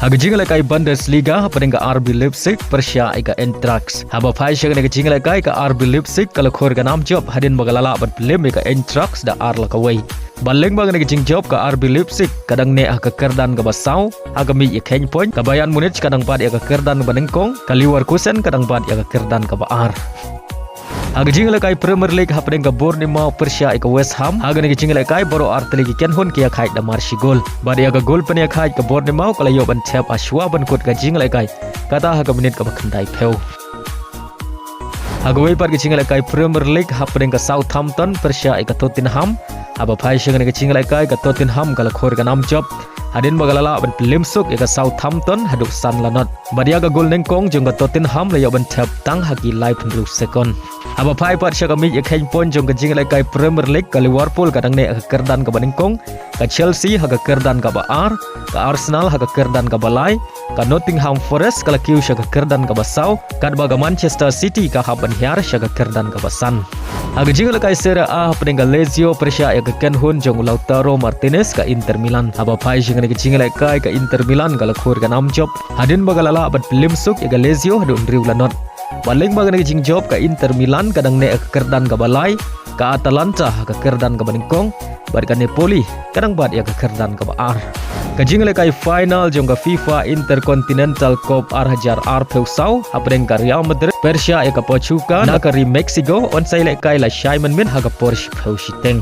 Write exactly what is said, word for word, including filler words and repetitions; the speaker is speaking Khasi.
Ha ka jingïalehkai Bundesliga, hapdeng ka R B Leipzig pyrshah ïa ka Eintracht. Haba phai sha kane ka jingïalehkai, ka R B Leipzig ka la khur ka nam jop hadien ba ka la lah ban pynlem ïa ka Eintracht da ar la kawei. Bad lyngba kane ka jingjop, ka R B Leipzig ka dang neh ha ka kyrdan kaba saw ha ka miej ïakheiñ point, ka Bayern Munich ka dang bat ïa ka kyrdan kaba nyngkong, ka Leverkusen ka dang bat ïa ka kyrdan kaba ar. Ha ka jingïalehkai Premier League, hapdeng ka Bournemouth pyrshah ïa ka West Ham, ha kane ka jingïalehkai baroh artylli ki kynhun ki ïakhaid da mar shi gol. Bad ïa ka gol pynïakhaid, ka Bournemouth ka la ïoh ban thep ha shuwa ban kut ka jingïalehkai, kata ha ka minit kaba khyndaiphew. Ha kawei pat ka jingïalehkai Premier League, hapdeng ka Southampton pyrshah ïa ka Tottenham. Haba phai sha kane ka jingïalehkai, ka Tottenham ka la khur ka nam jop hadien ba ka la lah ban pynlem suk ïa ka Southampton haduh san la not. Bad ïa ka gol nyngkong jong ka Tottenham la ïoh ban thep tang ha ki laiphew hynriew sekon. Haba phai pat sha ka miej ïakheiñ point jong ka jingïalehkai Premier League, ka Liverpool ka dang neh ha ka kyrdan kaba nyngkong, ka Chelsea ha ka kyrdan kaba ar, ka Arsenal ha ka kyrdan kaba lai, ka Nottingham Forest ka la kiew sha ka kyrdan kaba saw, katba ka Manchester City ka hap ban hiar sha ka kyrdan kaba san. Ha ka jingïalehkai Serie A, hapdeng ka Lazio pyrshah ïa ka kynhun jong u Lautaro Martinez, ka Inter Milan. Haba phai sha kane ka jingïalehkai, ka Inter Milan ka la khur ka nam jop hadien ba ka la lah ban pynlem suk ïa ka Lazio haduh hynriew la not. Bad lyngba kane ka jingjop, ka Inter Milan ka dang neh ha ka kyrdan kaba lai, ka Atalanta ha ka kyrdan kaba nyngkong, bad ka Napoli ka dang bat ïa ka kyrdan kaba ar. Ka jingïalehkai final jong ka FIFA Intercontinental Cup ar hajar arphew saw, hapdeng ka Real Madrid pyrshah ïa ka Pachuca na ka ri Mexico, yn sa ïalehkai lashai mynmiet ha ka por shiphew shiteng.